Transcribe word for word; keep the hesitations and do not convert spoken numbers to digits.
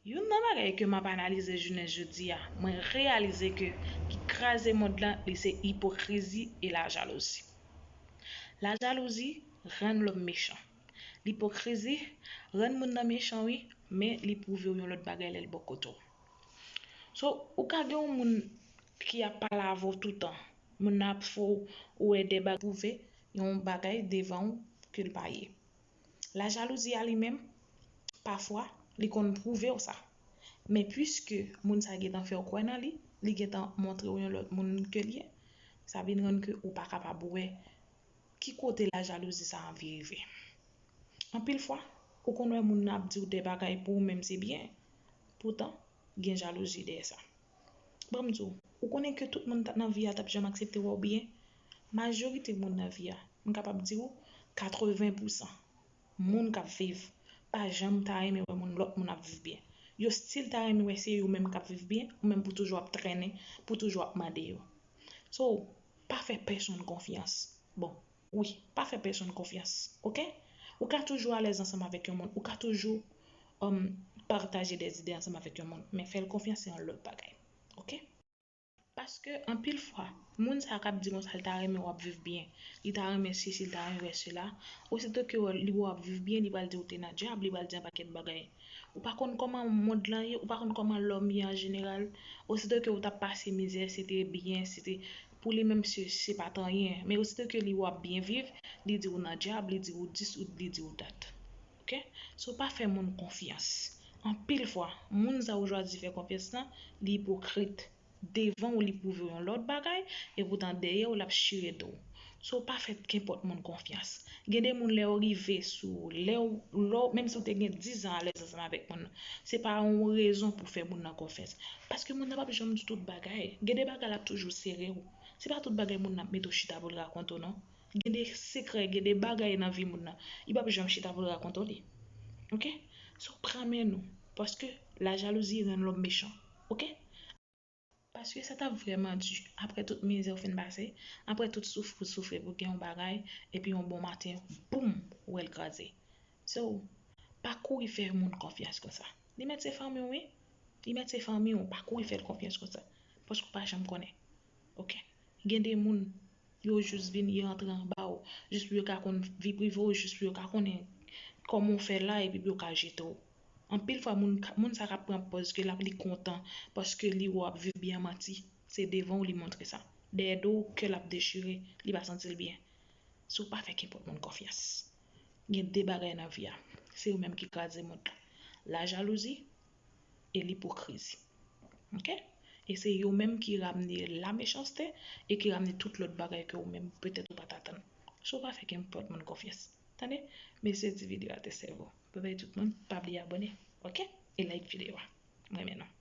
Youn nan bagay ke m ap analize jounen jodi a, mwen reyalize ke ki kraze mond lan, li se ipokrizi e lajalouzi. Lajalouzi rann lòm mechan. Lipokrizi rann moun nan mechan, wi, men li pwouve w yon lòt bagay lè l bò kote w. So, ou ka gen yon moun ki ap pale avè w toutan, moun nan ap fè w wè de bagay, pwouve yon bagay devan w ke l pa ye. Lajalouzi a li menm, pafwa, li konn pwouve w sa. Men piske moun sa gentan fè w kwè nan li, li gentan montre w yon lòt moun ke l ye, sa vin rann ke ou pa kapab wè ki kote lajalouzi sa anvi rive. Anpil fwa, ou konn wè moun nan ap di w de bagay pou ou menm se byen, poutan, gen jalouzi dèyè sa. Ban m di w, ou konnen ke tout moun nan vi a t ap janm aksepte wè w byen? Majorite moun nan vi a, m kapab di w, katreven pousan moun k ap viv pa janm ta renmen wè moun, lòt moun ap viv byen. Yo still ta renmen wè se yo menm k ap viv byen, ou menm pou toujou ap trennen, pou toujou ap mande yo. So, pa fè pèsonn konfyans. Bon, wi, pa fè pèsonn konfyans, oke? Ou ka toujou alèz ansanm avèk yon moun, ou ka toujou um, pataje de zide ansanm avèk yon moun, men fè l konfyans se yon lòt bagay, oke? Paske anpil fwa, moun sa k ap di konsa l ta renmen w ap viv byen, li ta renmen sesi, li ta renmen wè sela, osito ke li wè w ap viv byen, li pral di w te nan dyab, li pral di yon pakèt bagay. Ou pa konn kòman mond lan ye, ou pa konn kòman lòm ye an jeneral. Osito ke ou t ap pase mizè, se te byen, se te pou li menm se, se pa t anyen. Men osito ke li wè w ap byen viv, li di w nan dyab, li di w dis, li di w dat. Oke? So pa fè moun konfyans. Anpil fwa, moun sa ou chwazi fè konfyans lan, li ipokrit. Devan w li pwouve w yon lòt bagay, epoutan dèyè w l ap chire do w. So pa fè kenpòt moun konfyans. Gen de moun lè yo rive sou ou, lè w, lè w, menm si w te gen diz an alèz ansanm avèk moun nan, se pa yon rezon pou fè moun nan konfyans. Paske moun nan p ap janm di tout bagay. Gen de bagay l ap toujou sere w. Se pa tout bagay moun nan ap mete w chita pou l rakonte w non. Gen de sekrè, gen de bagay nan vi moun nan. Li p ap janm chita pou l rakonte w li. Oke? So pran men nou. Paske lajalouzi rann lòm mechan. Oke? Paske sa t ap vrèman di, apre tout mizè w fin pase, apre tout soufri w soufri pou gen yon bagay, epi yon bon maten, boum, ou wè l kraze. So, pa kouri fè moun konfyans konsa. Li mèt se fanmi w, wi. Li mèt se fanmi w, pa kouri fè l konfyans konsa. Paske w pa janm konnen. Oke? Gen de moun, yo jis vin, yo antre anba w, jis pou yo ka konn vi prive w, jis pou yo ka konnen kòman w fè la, epi pou yo ka jete w. Anpil fwa, moun, moun sa k ap pran pòz ke l ap, li kontan, paske li wè w ap viv byen, manti. Se devan w li montre sa. Dèyè do w, kè l ap dechire, li pa santi l byen. So pa fè kenpòt moun konfyans. Gen de bagay nan vi a. Se yo menm ki kraze mond lan. Lajalouzi e lipokrizi. Oke? E se yo menm ki ramne lamechanste e ki ramne tout lòt bagay ke ou menm petèt ou pa t atann. So pa fè kenpòt moun konfyans. Tande? M espere ti videyo a te sèvi w. Babay tout moun, pa bliye abòne. Oke? E like videyo a. M renmen nou.